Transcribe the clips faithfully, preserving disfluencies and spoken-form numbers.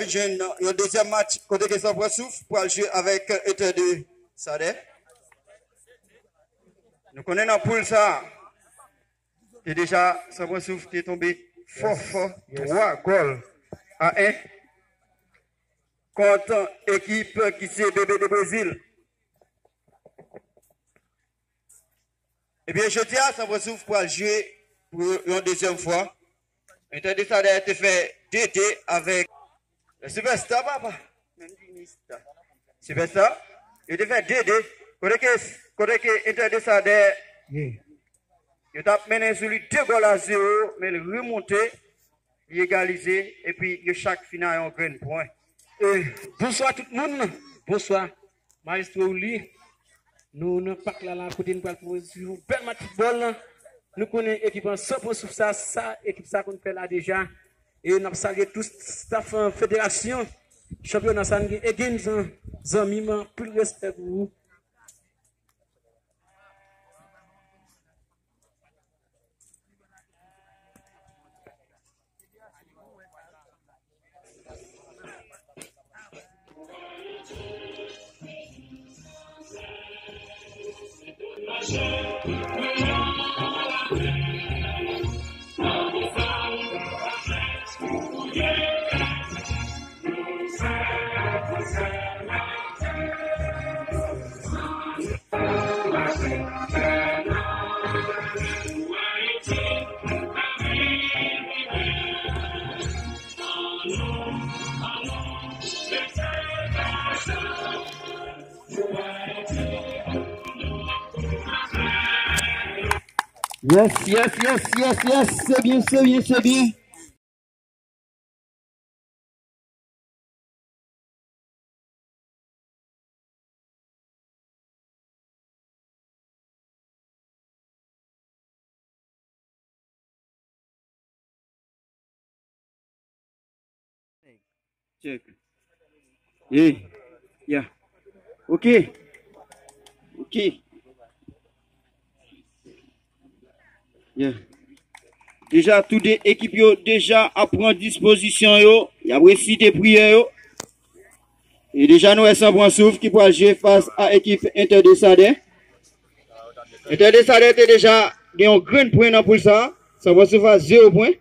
Jwenn yon dezyèm match kote ke San Pran Souf pral jwe avèk Inter de Sadè. Nou konnen nan poul sa, te deja San Pran Souf te tonbe fò fò, twa gòl a en kont ekip ki se Bebe de Brezil. Ebyen, jodi a, San Pran Souf pral jwe pou yon dezyèm fwa. Inter de Sadè te fè de de avèk Superstar, papa. Menm di Mista. Superstar. Yo te fè de de. Kote ke, kote ke Inter de Sadè, yo t ap mennen sou li de gòl a zewo, men l remonte, li egalize, epi yo chak fin a yon grenn pwen. E, bonswa tout moun. Bonswa. Maestro Willy, nou nan pak la, la kote nou pral pwopoze yon bèl match foutbòl. Nou konnen ekip an San Pran Souf sa, sa ekip sa konn fè la deja. E n ap salye tout staff, eh, federasyon chanpyona sa n gen. Egens, zanmi m, anpil respè pou ou. Yes, yes, yes, yes, yes. Se byen, se byen, se byen. Check. Hey. Yeah. Ok. Ok. Yeah. Deja, tou de ekip yo deja ap pran dispozisyon yo. Y ap resite priyè yo. E deja, nou wè San Pran Souf ki pral jwe fas a ekip Inter de Sadè. Inter de Sadè te deja gen yon grenn pwen nan poul sa. San Pran Souf a zewo pwen.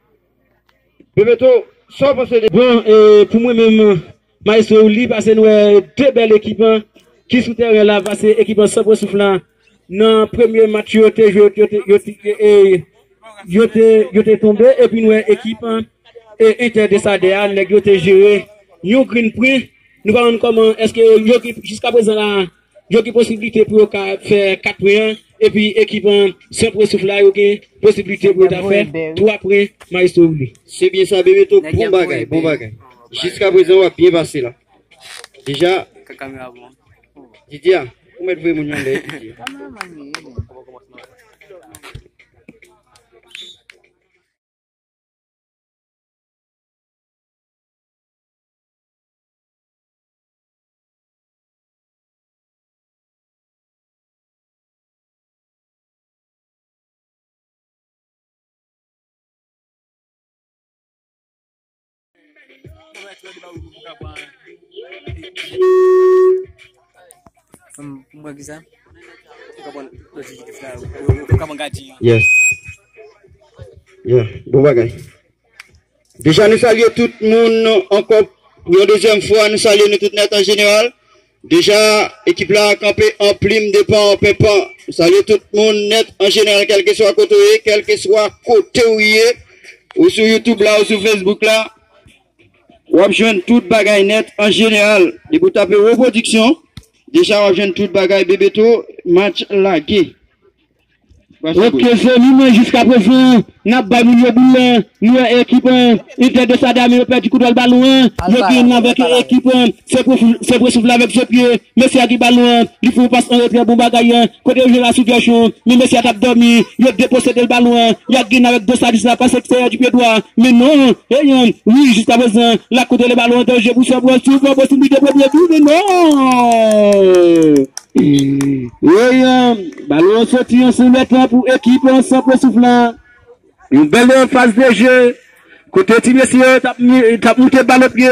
Bebeto, sa w panse de... Bon, e, pou mwen menm, Maestro Willy, pase nou wè de bèl ekip, an, ki sou tèren la, pase ekip an San Pran Souf la. Nan premye match yo te jwe, yo te, yo te, e, yo te, yo te tonbe, epi nou wè ekip an, e, Inter de Sadè a, nèg yo te jere yon grenn pwen. Nou pa konn kòman, èske yo ki, jiska prezan la, yo gen posiblite pou yo ka fè kat pwen an, epi ekip an San Pran Souf la, yo gen posiblite pou yo ta fè twa pwen, Maestro Willy. Se byen sa, Bebeto, bon bagay, bon bagay. Jiska prezan, w ap byen pase la. Deja, Didya, ou mèt voye moun yo anlè, Didya. Yes. Yeah, bon bagay. Deja, nou salye tout moun ankò pou yon dezyèm fwa. Nou salye nou tout nèt an jeneral. Deja, ekip la kanpe an plim, depan an penpan. Nou salye tout moun nèt an jeneral, kèlkeswa kote w ye, kèlkeswa kote w ye. Ou sou YouTube la, ou sou Facebook la. W ap jwenn tout bagay nèt an jeneral. Depi w tape Repwodiksyon, deja w ap jwenn tout bagay. Bebeto, match lage. Ok, zanmi mwen, jiska prezan, n ap bay moun yo boul lan. Nou wè ekip, eh, Inter de Sadè, men yo pèdi kontwòl balon an. Yo gen avèk ekip, eh, Sen Pran Souf la avèk Zepye. Mesye a gen balon an. Li fè yon pas an retrè, bon bagay an. Kote yo jwe la sou Vèchon. Men mesye a t ap dòmi. Yo deposede l balon an. Y ap gen avèk Dosadis la, pas ekstèryè di pye dwa. Men non. Eyan, wi, jiska prezan, l ap kontwole balon an, danje pou San Pran Souf, posiblite premye bi, men non! Eyan, balon an soti an sou letan pou ekip an San Pran Souf la. Yon bèl faz de je. Kote ti mesye yo t ap mi-, t ap moute bal o pye.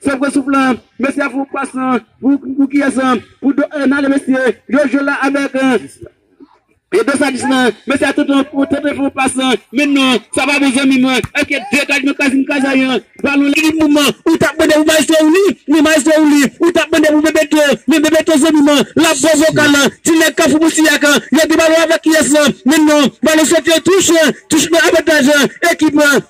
Sèl pran souf lan. Mesye a fè yon pas lan. Pou, pou kiyès lan? Pou do, eh, n ale mesye. Yo jwe la avèk, eh, e Dosadis lan. Mesye a tante, tante fè yon pas lan. Men non, sa pa bon zanmi mwen. Èske de kaj nan kazin kazayan? Balon li mouvman. Ou t ap mande pou Maestro Ouli. Men Maestro Ouli. Ou t ap mande pou Bebeto. Men Bebeto zanmi mwen. L ap bon vokal lan. Ti nèg Kafou Bousiyak. Yo gen balon avèk kiyès lan? Men non. Balon soti an touch. Touch nan avantaj ekip lan.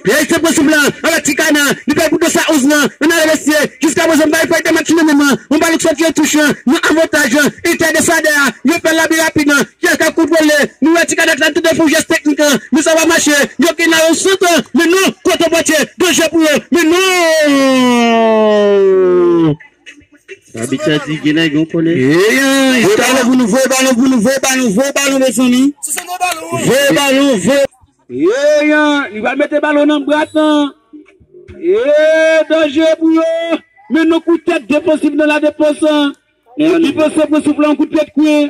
Reste posible la, avèk Ti Kana, li fè pou de sa onz lan, ann ale mesye, jiska prezan m pa fè de match nan men mwen, yon balon k soti an touch lan, nan avantaj lan, Inter de Sader, yo fè l la byen rapid lan, ki al ka kontwole, nou wè Ti Kana t ap tande fè yon jès teknik lan, men sa pa mache, yo gen la yon sant, men non, kote Bòtye, danje pou yo, men non! Abit sa di, gen nèg yon kole. Voye balon pou nou, voye balon pou nou, voye balon, voye balon, mezanmi. Voye balon, voye. Eyan, li pral mete balon nan bwat lan. E danje pou yo. Men nou kout tèt defansif nan la defans. Li panse pran souf lan, kout tèt kwen.